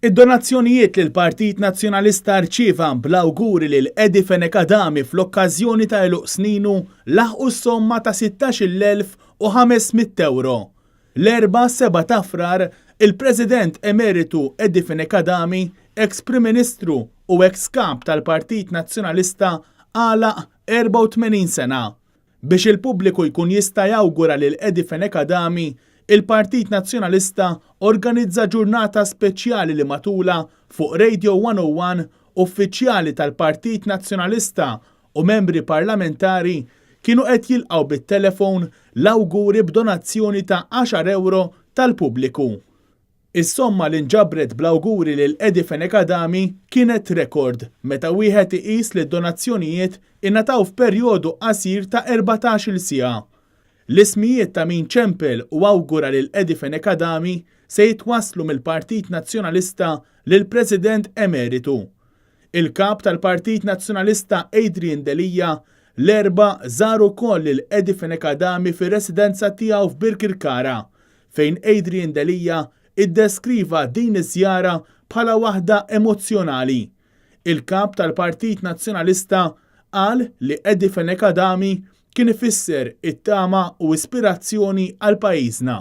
Id-donazzjonijiet li l-Partit Nazzjonalista rċieva bl-awguri lil Eddie Fenech Adami fl-okkażjoni ta' għeluq sninu laħqu s-somma ta' 16,500 ewro. L-Erbgħa 7 ta' Frar, il-President Emeritu Eddie Fenech Adami, eks Prim Ministru u eks Kap tal-Partit Nazzjonalista għalaq 84 sena. Biex il-pubbliku jkun jista' jawgura lil Eddie Fenech Adami, il-Partit Nazzjonalista organizza ġurnata speċjali li matulha fuq Radio 101 uffiċjali tal-Partit Nazzjonalista u membri parlamentari kienu qed jilqgħu bit-telefon l-awguri b'donazzjoni ta' għaxar ewro tal-pubbliku. Is-somma li nġabret bl-awguri lil Eddie Fenech Adami kienet rekord meta wieħed iqis li d-donazzjonijiet ingħataw f'perjodu qasir ta' 14-il siegħa. L-ismijiet ta' min ċempel u awgura lil Eddie Fenech Adami se jitwasslu mill-Partit Nazzjonalista lill-President Emeritu. Il-Kap tal-Partit Nazzjonalista Adrian Delia l-Erbgħa żar ukoll lil Eddie Fenech Adami fir-residenza tiegħu f'Birkirkara fejn Adrian Delia iddeskriva din iż-żjara bħala waħda emozzjonali. Il-Kap tal-Partit Nazzjonalista qal li Eddie Fenech Adami kien ifisser it-tama u ispirazzjoni għal pajjiżna.